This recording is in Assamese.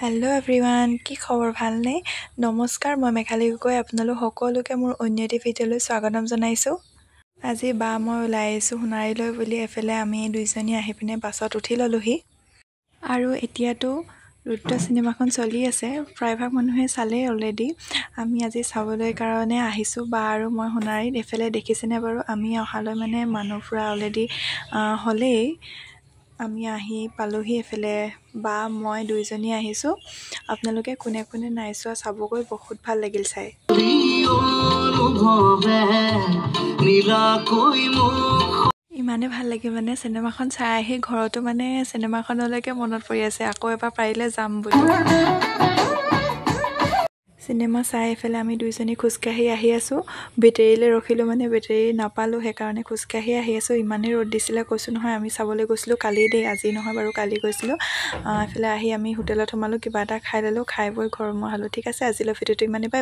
হেল্ল' এভৰিৱান, কি খবৰ, ভালনে? নমস্কাৰ, মই মেঘালী গগৈ। আপোনালোক সকলোকে মোৰ অন্য এটি ভিডিঅ'লৈ স্বাগতম জনাইছোঁ। আজি বা মই ওলাই আহিছোঁ সোণাৰীলৈ বুলি। এফালে আমি দুইজনী আহি পিনে বাছত উঠি ল'লোহি। আৰু এতিয়াতো ৰুদ্ৰ চিনেমাখন চলি আছে, প্ৰায়ভাগ মানুহে চালেই অলৰেডি। আমি আজি চাবলৈ কাৰণে আহিছোঁ বা আৰু মই সোণাৰীত। এইফালে দেখিছেনে বাৰু, আমি অহালৈ মানে মানুহ পূৰা অলৰেডি হ'লেই। আমি আহি পালোহি। এইফালে বা মই দুইজনী আহিছোঁ। আপোনালোকে কোনে কোনে নাই চোৱা, চাবগৈ, বহুত ভাল লাগিল চাই। অনুভৱে নীলাকৈ মুখ ইমানেই ভাল লাগিল মানে চিনেমাখন চাই আহি ঘৰতো মানে চিনেমাখনলৈকে মনত পৰি আছে, আকৌ এবাৰ পাৰিলে যাম বুলি। চিনেমা চাই এইফালে আমি দুইজনী খোজকাঢ়ি আহি আছোঁ। বেটেৰীলৈ ৰখিলোঁ, মানে বেটেৰী নাপালোঁ, সেইকাৰণে খোজকাঢ়ি আহি আছোঁ। ইমানেই ৰ'দ দিছিলে, কৈছোঁ নহয়। আমি চাবলৈ গৈছিলোঁ কালি দেই, আজি নহয় বাৰু, কালি গৈছিলোঁ। এইফালে আহি আমি হোটেলত সোমালোঁ, কিবা এটা খাই ল'লোঁ, খাই বৈ ঘৰমুৱা হ'লোঁ। ঠিক আছে, আজিলৈ ভিডিঅ'টো ইমানেই। বাই।